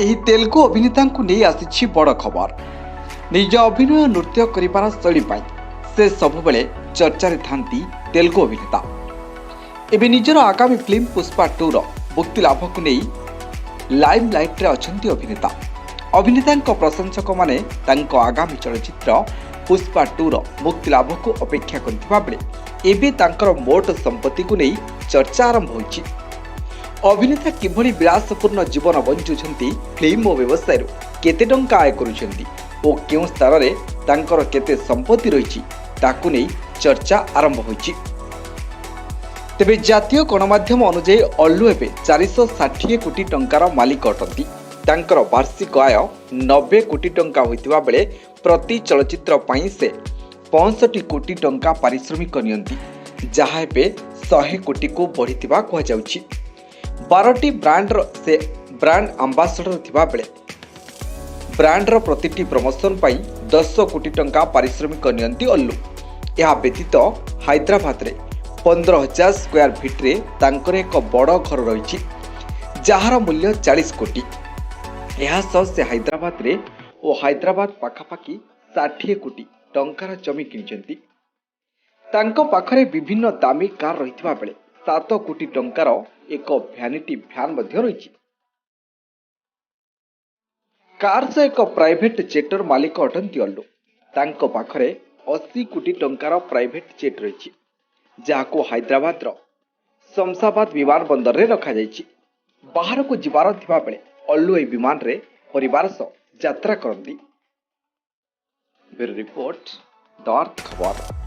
ଏହି ତେଲୁଗୁ ଅଭିନେତାଙ୍କୁ ନେଇ ଆସିଛି ବଡ଼ ଖବର। ନିଜ ଅଭିନୟ, ନୃତ୍ୟ କରିବାର ଶୈଳୀ ପାଇଁ ସେ ସବୁବେଳେ ଚର୍ଚ୍ଚାରେ ଥାନ୍ତି ତେଲୁଗୁ ଅଭିନେତା। ଏବେ ନିଜର ଆଗାମୀ ଫିଲ୍ମ ପୁଷ୍ପା 2ର ମୁକ୍ତିଲାଭକୁ ନେଇ ଲାଇମ୍ ଲାଇଟ୍ରେ ଅଛନ୍ତି ଅଭିନେତା। ଅଭିନେତାଙ୍କ ପ୍ରଶଂସକମାନେ ତାଙ୍କ ଆଗାମୀ ଚଳଚ୍ଚିତ୍ର ପୁଷ୍ପା 2ର ମୁକ୍ତିଲାଭକୁ ଅପେକ୍ଷା କରିଥିବା ବେଳେ ଏବେ ତାଙ୍କର ମୋଟ ସମ୍ପତ୍ତିକୁ ନେଇ ଚର୍ଚ୍ଚା ଆରମ୍ଭ ହୋଇଛି। ଅଭିନେତା କିଭଳି ବିଳାସପୂର୍ଣ୍ଣ ଜୀବନ ବଞ୍ଚୁଛନ୍ତି, ଫିଲ୍ମ ଓ ବ୍ୟବସାୟରୁ କେତେ ଟଙ୍କା ଆୟ କରୁଛନ୍ତି ଓ କେଉଁ ସ୍ଥାନରେ ତାଙ୍କର କେତେ ସମ୍ପତ୍ତି ରହିଛି, ତାକୁ ନେଇ ଚର୍ଚ୍ଚା ଆରମ୍ଭ ହୋଇଛି। ତେବେ ଜାତୀୟ ଗଣମାଧ୍ୟମ ଅନୁଯାୟୀ ଅଲ୍ଲୁ ଏବେ 460 କୋଟି ଟଙ୍କାର ମାଲିକ ଅଟନ୍ତି। ତାଙ୍କର ବାର୍ଷିକ ଆୟ 90 କୋଟି ଟଙ୍କା ହୋଇଥିବା ବେଳେ ପ୍ରତି ଚଳଚ୍ଚିତ୍ର ପାଇଁ ସେ 65 କୋଟି ଟଙ୍କା ପାରିଶ୍ରମିକ ନିଅନ୍ତି, ଯାହା ଏବେ 100 କୋଟିକୁ ବଢ଼ିଥିବା କୁହାଯାଉଛି। 12ଟି ବ୍ରାଣ୍ଡର ସେ ବ୍ରାଣ୍ଡ ଆମ୍ବାସଡ଼ର ଥିବାବେଳେ ବ୍ରାଣ୍ଡର ପ୍ରତିଟି ପ୍ରମୋସନ ପାଇଁ 10 କୋଟି ଟଙ୍କା ପାରିଶ୍ରମିକ ନିଅନ୍ତି ଅଲ୍ଲୁ। ଏହା ବ୍ୟତୀତ ହାଇଦ୍ରାବାଦରେ 15,000 ସ୍କୋୟାର ଫିଟ୍ରେ ତାଙ୍କର ଏକ ବଡ଼ ଘର ରହିଛି, ଯାହାର ମୂଲ୍ୟ 40 କୋଟି। ଏହା ସହ ସେ ହାଇଦ୍ରାବାଦରେ ଓ ହାଇଦ୍ରାବାଦ ପାଖାପାଖି 60 କୋଟି ଟଙ୍କାର ଜମି କିଣିଛନ୍ତି। ତାଙ୍କ ପାଖରେ ବିଭିନ୍ନ ଦାମୀ କାର୍ ରହିଥିବା ବେଳେ 7 କୋଟି ଟଙ୍କାର ଏକ ଭ୍ୟାନିଟି ଭ୍ୟାନ୍ ମଧ୍ୟ ରହିଛି। କାର୍ ସହ ଏକ ପ୍ରାଇଭେଟ୍ ଜେଟ୍ର ମାଲିକ ଅଟନ୍ତି ଅଲ୍ଲୁ। ତାଙ୍କ ପାଖରେ 80 କୋଟି ଟଙ୍କାର ପ୍ରାଇଭେଟ୍ ଜେଟ୍ ରହିଛି, ଯାହାକୁ ହାଇଦ୍ରାବାଦର ଶମସାବାଦ ବିମାନ ବନ୍ଦରରେ ରଖାଯାଇଛି। ବାହାରକୁ ଯିବାର ଥିବାବେଳେ ଅଲ୍ଲୁ ଏହି ବିମାନରେ ପରିବାର ସହ ଯାତ୍ରା କରନ୍ତି। ବ୍ୟୁରୋ ରିପୋର୍ଟ, ଦ ଆର୍ଥ ଖବର।